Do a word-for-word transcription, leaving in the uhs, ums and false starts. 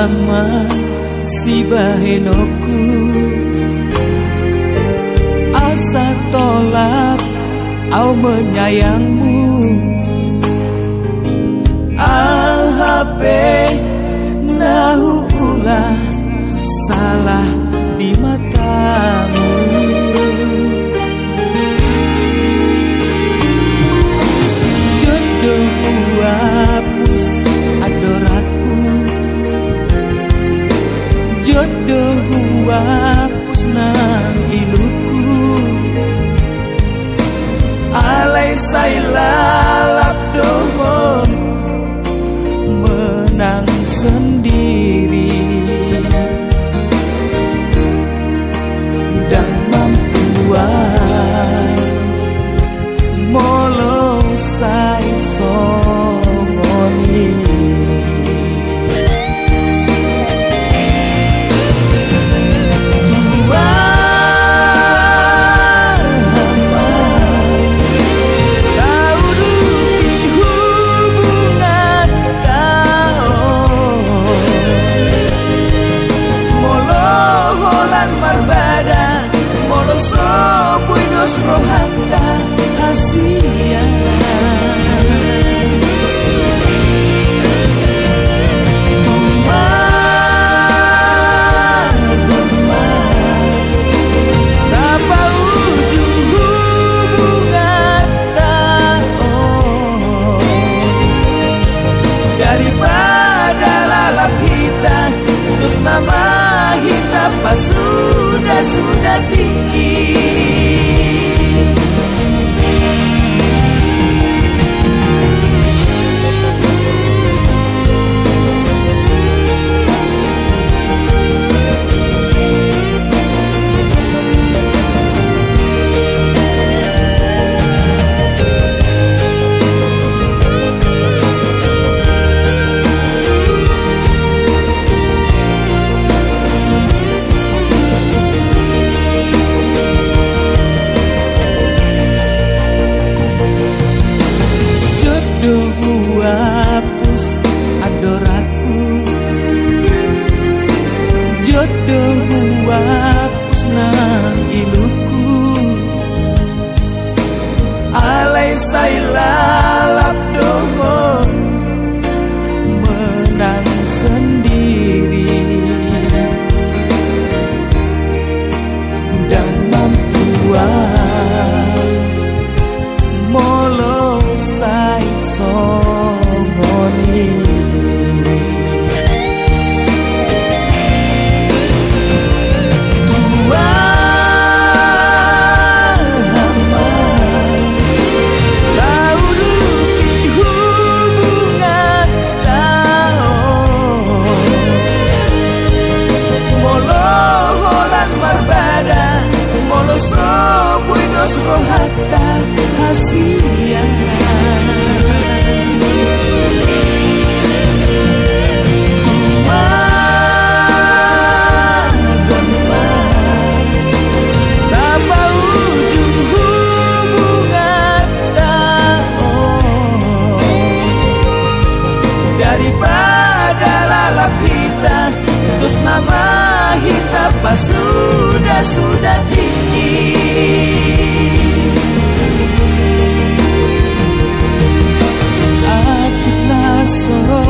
Ama sibahenonku, asa tolap au menyayangmu. Aha pe na huula salah di matamu. Jotdo huapus andorangku, jotdo huapus nang ilutku. Alai sai lalap do ho menang sendiri. Ndang mampu au molo sai songon i. Tuhan, tauduti hubunganta on. Molo holan marbada, molo so boi dos rohanta hasian. Tumagon ma tapaujung hubunganta on. Daripada lalap hita, dos nama hita pasuda-suda tingki. Jotdo huapus andorangku, jotdo huapus nang ilutku. Alai sai lalap do ho menang sendiri. Ndang mampu au molo sai songon i. Tuhan, tauduti hubunganta on. Molo holan marbada, molo so boi dos rohanta hasian. Tumagon ma tapaujung hubunganta on. Daripada lalap hita, dos nama hita pasuda-suda tingki. Atik na so ro